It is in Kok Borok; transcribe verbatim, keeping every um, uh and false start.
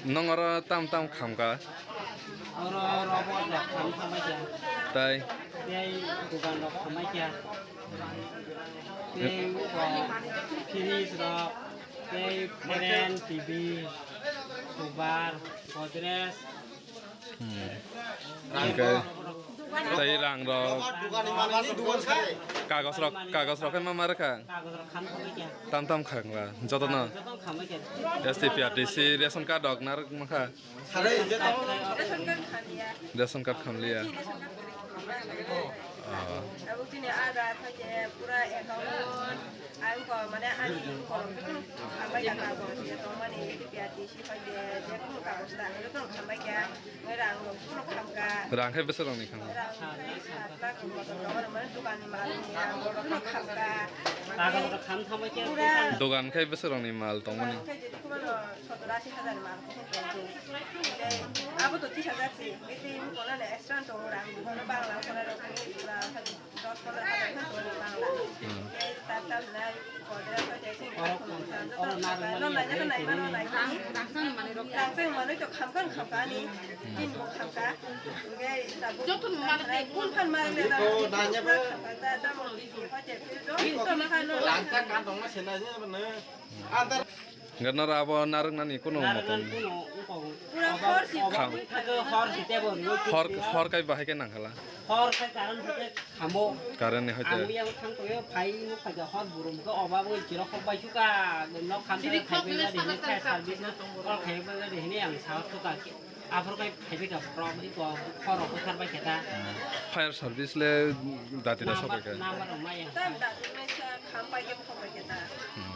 Nong oro tam tam khamka. Oro robot rok kham khamai kha. Tai. Tei dugan rok khamai kha. Tei fridge rok, tei fan, T V, sofa, Godrej. Hmm. Hingke tei rang rok. Kagos rok, kagos rok ma ma rwkha. Kagos rok kham khamai kha. Tam tam kha wngla, joto no. Joto khamai kha. S T P R D C ration card rok narwk ma kha. Ration card khamliya. Ration card khamliya. Ah. Abo chini Aadhaar phaikhe pura account ang ko mane ani korok jotono khambai kha kagoj, je tongmani A T P R D C phaikhe je kunu kagoj ta jotono khambai kha, rang rok jotono khamkha. Rang khe bwswk rokni khamkha? Rang khe sat lakh rok motom tongo, mane dogan ni mal ni rang rok jotono khamkha. Kagoj rok kham thambai khe pura. Dogan khe bwswk rokni mal tongmani? Dogan khe je khumano sottor ashi hajar mal khe tongo. Tei abo to tris hajar se, tei tei wngkha na extra tongo rang, bangla khorang rok tongwi pura. Dos pondro hajar khe tongo bangla. Hmm. Tei tab tab nai, kodra soi tei sing oro, oro narwk mani. Rang chwng manwi to khamkha, khamkha ani. Tin bo khamkha. Hingke tabuk joto manwi phun phan manwi na. Iko nanya ba. Khamkha ta, ta mo di di hote phil do. Iko to ma kha no. Langsa kan dong ma sena je ba ne. Antar. Hingke noro abo narwknani kunu motom. Narwknani kunu wngkha. Pura hor si. Kham. Hor si tebo. Hor, hor kai bahai khe nangkhala. Hor khai current hoite khamo. Current ni hoite. Ang yang thang toyo phai nuk khai hor burum ko oba bo jiro khok bai suka nok kham. Jiri khai khok bai ni de sana ni khai sana service na. Kol khai bai de ni ang sa suka. Aphor kai khai bai ka problem ko hor ko thar bai kheta. Fire service le dati da sobai ka. Number mai. Tam dati mai sa kham bai ke khok bai kheta. Hmm.